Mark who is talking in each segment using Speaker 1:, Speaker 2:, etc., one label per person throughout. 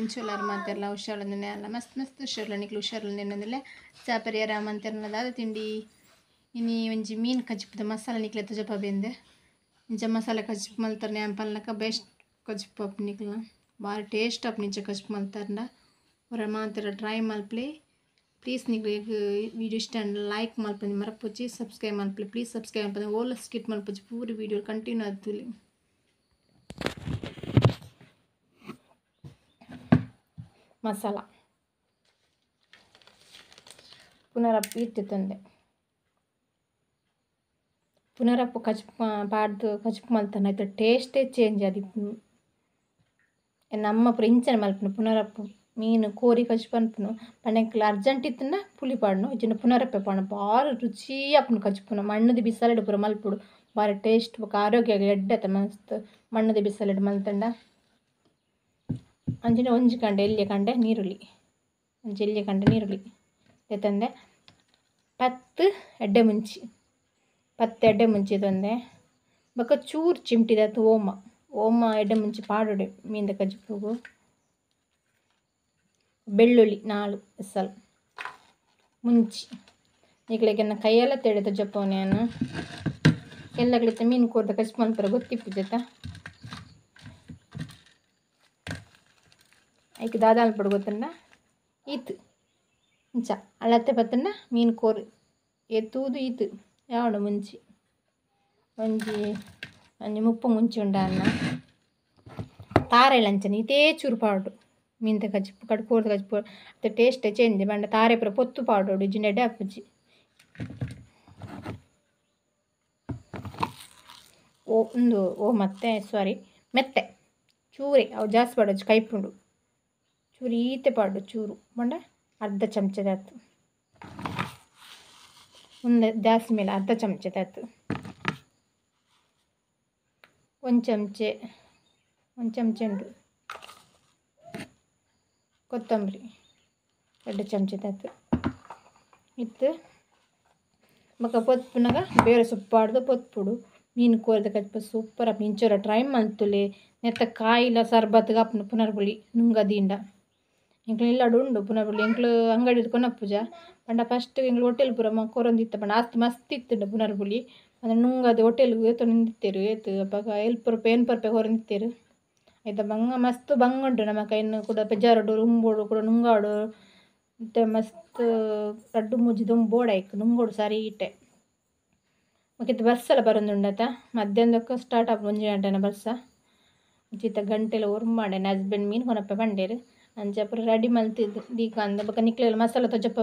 Speaker 1: ಎಂಚೋಲಾರ ಮಾತೆರ್ಲ ಹುಷಾರೊಂದಿನ ಅಲ್ಲ ಮಸ್ತ್ ಮಸ್ತ್ ಹುಷಾರ್ಲ ನಿಕ್ಲು ಹುಷಾರೊಂದಿನಂದಿಲ್ಲ ಚಾಪರಿಯರ ಮಂತೆರ್ನ ದಾದ ತಿಂಡಿ ಇನಿ ಒಂಜಿ ಮೀನು ಕಜಿಪುದ ಮಸಾಲೆ ನಿಕ್ಲೆ ತುಜಪ ಬೆಂದೆ ಇಂಚ ಮಸಾಲೆ ಕಜಿಪು ಮಲ್ತಾರ ನ್ಯಾಂಪಲ್ನಕ ಬೆಸ್ಟ್ ಕಜಿಪು ಅಪ್ ನಿಕ್ಲ ಬಾರಿ ಟೇಸ್ಟ್ ಅಪ್ ನಿಂಚ ಕಜಿಪು ಮಲ್ತಾರ್ನ ಹೊರ ಮಾತೆರ ಟ್ರೈ ಮಲ್ಪ್ಲೆ ಪ್ಲೀಸ್ ನಿಕ್ಲೆಗ್ ವೀಡಿಯೋ ಇಷ್ಟ ಲೈಕ್ ಮಲ್ಪಂದಿ ಮರಪೊಚ್ಚಿ ಸಬ್ಸ್ಕ್ರೈಬ್ ಮಲ್ಪಲೆ ಪ್ಲೀಸ್ ಸಬ್ಸ್ಕ್ರೈಬ್ ಮಲ್ಪಂದಿ ಓಲ ಸ್ಕಿಪ್ ಮಲ್ಪೊಚ್ಚಿ ಪೂರಿ ವೀಡಿಯೋ ಕಂಟಿನ್ಯೂ ಆತುಲಿ ಮಸಾಲ ಪುನರಪ್ಪು ಇಟ್ಟು ತಂದೆ ಪುನರಪ್ಪು ಕಜ್ಪು ಪಾಡ್ದು ಕಜ್ಪು ಮಲ್ತಾನೆ ಆಯ್ತು ಟೇಸ್ಟೇ ಚೇಂಜ್ ಆದಿಪ್ಪು ನಮ್ಮ ಇಂಚನೆ ಮಲ್ಪುನು ಪುನರಪ್ಪು ಮೀನು ಕೋರಿ ಕಜ್ಪು ಅನ್ಪುನು ಪಂಡ ಅರ್ಜೆಂಟ್ ಇತ್ತನ್ನ ಪುಳಿ ಪಾಡ್ನು ಇಜ್ಜಿಂಡ ಪುನರಪ್ಪೆ ಪಾಡ್ನು ಭಾರಿ ರುಚಿ ಆಪುಂಡು ಕಜ್ಪುನ ಮಣ್ಣದ ಬಿಸಲೆಡ್ ಪೂರ ಮಲ್ಪೊಡು ಭಾರಿ ಟೇಸ್ಟ್ ಬೊಕ ಆರೋಗ್ಯ ಎಡ್ಡೆ ಮಸ್ತ್ ಮಣ್ಣದ ಬಿಸಲೆಡ್ ಮಲ್ತಂಡ ಅಂಚನೆ ಒಂಜಿ ಕಂಡೆ ಎಲ್ಯ ಕಂಡೆ ನೀರುಳ್ಳಿ ಒಂಜಿ ಎಲ್ಯ ಕಂಡೆ ನೀರುಳ್ಳಿ ತಂದೆ 10 ಎಡ್ಡೆ ಮುಂಚಿ 10 ಎಡ್ಡೆ ಮುಂಚಿ ತಂದೆ ಬೊಕ ಚೂರು ಚಿಮ್ಟಿದಾತು ಓಮ ಓಮ ಎಡ್ಡೆ ಮುಂಚಿ ಪಾಡೊಡೆ ಮೀನ್ದ ಕಜಿಪುಗು ಬೆಳ್ಳುಳ್ಳಿ 4 ಎಸಲ್ ಮುಂಚಿ ನಿಕ್ಲೆಗೆನ್ನ ಕೈಯೆಲ್ಲ ತೆಡೆದ ಜಪ್ಪವನೇನು ಎಲ್ಲಗಳಿತ್ತ ಮೀನು ಕೋರ್ದ ಕಜಿಪು ಮಲ್ಪರ ಗೊತ್ತಿಪ್ಪುಜತ ಐಕ್ ದಾದ ಅನ್ಪಡು ಗೊತ್ತಂಡ ಈತು ಇಂಚ ಅಳತೆ ಪತ್ತಂಡ ಮೀನು ಕೋರು ಎತ್ತುವುದು ಈತು ಯಾವಡು ಮುಂಚಿ ಒಂಜಿ ಒಂಜಿ 30 ಮುಂಚಿ ಉಂಡ ಅನ್ನ ತಾರೆ ಲಂಚನೆ ಇತೇ ಚೂರು ಪಾಡು ಮೀನ್ದ ಕಜಿಪು ಕಡು ಕೋರ್ದ ಕಜಿಪು ಅದು ಟೇಸ್ಟ್ ಚೇಂಜ್ ಬಂಡ ತಾರೆ ಪೂರ ಪೊತ್ತು ಪಾಡೋಡು ಇಜ್ಜಿಂಡ ಎಡ್ಡೆ ಆಪುಜಿ ಓ ಒಂದು ಓ ಮತ್ತೆ ಸಾರಿ ಮೆತ್ತೆ ಚೂರೆ ಅವು ಜಾಸ್ತಿ ಪಾಡೋಜಿ ಕೈಪುಂಡು ಚೂರು ಈತೆ ಪಾಡು ಚೂರು ಬಂಡ ಅರ್ಧ ಚಮಚದಾತು ಒಂದು ಜಾಸ್ತಿ ಮೇಲೆ ಅರ್ಧ ಚಮಚದಾತು ಒಂದು ಚಮಚೆ ಒಂದು ಚಮಚೆ ಉಂಟು ಕೊತ್ತಂಬರಿ 2 ಚಮಚದಾತು ಇತ್ತು ಬೊಕ ಪೊತ್ಪುನಗ ಬೇರೆ ಸೊಪ್ಪು ಪಾಡ್ದು ಪೊತ್ಪುಡು ಮೀನು ಕೋರಿದ ಕಜ್ಪು ಸೂಪರ್ ಆಪುಂಡು ಇಂಚೊರ ಟ್ರೈ ಮಲ್ತುಲೆ ನೆತ್ತ ಕಾಯಿಲ ಸರ್ಬತ್ಗ್ ಆಪುಂಡು ಪುನರ್ಪುಳಿ ನುಂಗ ದಿಂಡ ಎಂಕ್ಲು ಇಲ್ಲಡ್ ಉಂಡು ಪುನರ್ಪುಳಿ ಎಂಕ್ಲು ಅಂಗಡಿ ಕೊನಪ್ಪುಜ ಪಂಡ ಫಸ್ಟ್ ಎಂಕ್ಲು ಹೋಟೆಲ್ ಪೂರ ಕೊರೊಂದಿತ್ತ ಪಂಡ ಆಸ್ತಿ ಮಸ್ತ್ ಇತ್ತುಂಡು ಪುನರ್ಪುಳಿ ಅಂದ್ರೆ ನುಂಗದ ಹೋಟೆಲ್ಗ್ ಏತೊಂದಿತ್ತೆರ್ ಏತ್ ಅಪಗ ಎಲ್ಪ ರೂಪಾಯಿ 8 ರೂಪಾಯಿ ಕೊರೊಂದಿತ್ತೆರ್ ಐತ ಬಂಗ ಮಸ್ತ್ ಬಂಗ ಉಂಟು ನಮಕ್ ಐನ್ ಕುಡ ಪೆಜಾರುಡು ರುಂಬೋಡು ಕುಡ ನುಂಗಾಡು ಇತ್ತೆ ಮಸ್ತ್ ರಡ್ಡ್ ಮೂಜಿ ದೊಂಬು ಬೋಡು ಐಕ್ ನುಂಗೋಡು ಸರಿ ಇಟ್ಟೆ ಬೊಕ ಬರ್ಸಲ ಬರೊಂದುಂಡತ ಮಧ್ಯಾಹ್ನದಕ್ಕ ಸ್ಟಾರ್ಟ್ ಆಪುಂಡು 1 ಗಂಟೆನ ಬರ್ಸ ಉಚಿತ ಗಂಟೆಲ ಒರ್ಂಬಾಂಡ್ ಎನ್ನ ಹಸ್ಬೆಂಡ್ ಮೀನು ಕೊನಪ್ಪೆ ಪಂಡೆರ್ ಅಂಚ ಪೂರ ರೆಡಿ ಮಲ್ತಿದ್ದು ದೀಕಂದ್ ಬೊಕ ನಿಕ್ಲೆಲ ಮಸಾಲ ತೊಜಪ್ಪ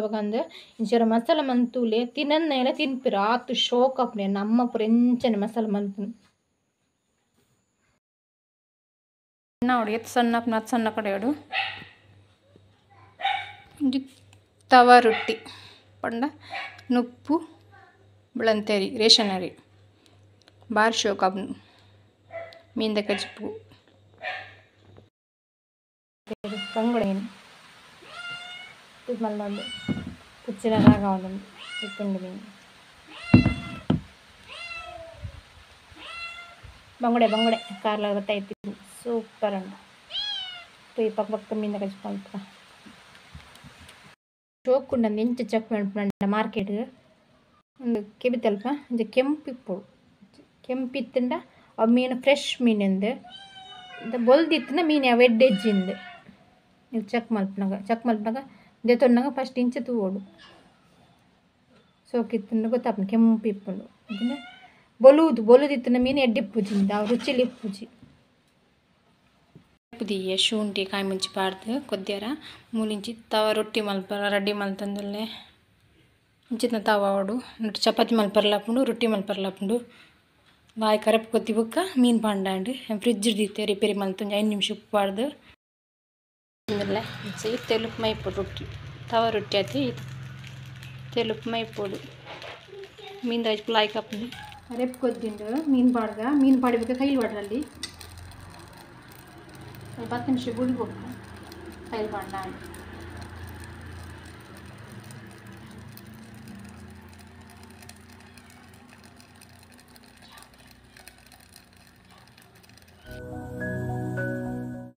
Speaker 1: ಇಂಚರ ಮಸಾಲ ಮಂತುಲೆ ತಿನನ್ನೆಲ ತಿನ್ಪಿರ ಆತ್ ಶೋಕ್ ಆಪುಂಡು ಎನ್ನ ಅಮ್ಮ ಪೂರ ಎಂಚನೆ ಮಸಾಲ ಮಲ್ಪುನು ನೋಡು ಎತ್ ಸಣ್ಣ ಆಪುಂಡು ಅತ್ ಸಣ್ಣ ಕಡೆಯಡು ಒಂಜಿ ತವಾ ರೊಟ್ಟಿ ಪಂಡ ನುಪ್ಪು ಬುಳಂತೇರಿ ರೇಷನ್ ಅರಿ ಬಾರಿ ಶೋಕ್ ಆಪುಂಡು ಮೀನ್ದ ಕಜಿಪು ಬಂಗುಡೆ ಮೀನು ಮಲ್ಲೊಂದು ಪುಚ್ಚಿನ ರಾಗ ಒಂದೊಂದು ಇತ್ತುಂಡು ಮೀನು ಬಂಗುಡೆ ಬಂಗುಡೆ ಕಾರ್ಲ ಗೊತ್ತಾಯ್ತು ಸೂಪರ್ ಉಂಡು ಪಕ್ಕ ಪಕ್ಕ ಮೀನ್ದ ಕಜಿಪು ಮಲ್ಪುಗ ಶೋಕ್ ಉಂಡು ಎಂಚ ಚೆಕ್ ಮಲ್ಪುಂಡ ಮಾರ್ಕೆಟ್ ಒಂದು ಕೆಬಿತಲ್ಪ ಒಂಜಿ ಕೆಂಪು ಇಪ್ಪೊಡು ಕೆಂಪು ಇತ್ತುಂಡ ಅವು ಮೀನು ಫ್ರೆಶ್ ಮೀನಿಂದು ಬೊಲ್ದಿತ್ತುಂಡ ಮೀನು ಅವು ಎಡ್ಡೆ ಎಜ್ಜಿಂದು ನೀವು ಚೆಕ್ ಮಲ್ಪುನಗ ಚೆಕ್ ಮಲ್ಪುನಗ ದೆತೊನ್ನಗ ಫಸ್ಟ್ ಇಂಚ ತೂವೊಡು ಸೋಕಿತ್ತುಂಡ ಗೊತ್ತಾಪುಂಡು ಕೆಂಪು ಇಪ್ಪುಂಡು ಅಂಚಿನ ಬೊಲುದು ಬೊಲುದಿತ್ತುಂಡ ಮೀನು ಎಡ್ಡೆ ಇಪ್ಪುಜಿಂದು ಅವು ರುಚಿಲಿ ಇಪ್ಪುಜಿ ಪುದಿಯೆ ಶುಂಠಿ ಕಾಯಿ ಮುಂಚಿ ಪಾಡ್ದು ಕೊದ್ಯರ ಮೂಲಿಂಚಿ ತವ ರೊಟ್ಟಿ ಮಲ್ಪರ ರೆಡಿ ಮಲ್ತೊಂದುಲ್ಲೆ ಇಂಚಿನ ತವ ಆವೊಡು ಚಪಾತಿ ಮಲ್ಪರ್ಲ ಆಪುಂಡು ರೊಟ್ಟಿ ಮಲ್ಪರ್ಲ ಆಪುಂಡು ಬಾಯಿ ಕರಪು ಕೊತ್ತಿ ಬೊಕ್ಕ ಮೀನು ಪಾಂಡಾಂಡ್ ಫ್ರಿಜ್ ದೀತೆ ರಿಪೇರಿ ಮಲ್ತೊಂಜಿ 5 ನಿಮಿಷ ಉಪ್ಪು ಪಾಡ್ದು ತೆಲುಪು ಮೈಪೊಡು ರೊಟ್ಟಿ ತವ ರೊಟ್ಟಿ ಆತಿ ತೆಲುಪು ಮೈಪೊಡು ಮೀನ್ದ ಲಾಯ್ಕ್ ಆಪುಂಡು ರೆಪ್ ಕೊದ್ದಿಂಡು ಮೀನು ಪಾಡ್ಗ ಮೀನು ಪಾಡಬೇಕು ಕೈಲಿ ಪಾಡ್ರಲ್ಲಿ 10 ನಿಮಿಷ ಗುಡಿ ಬೊಕ್ಕ ಕೈಲಿ ಪಾಡ್ಂಡ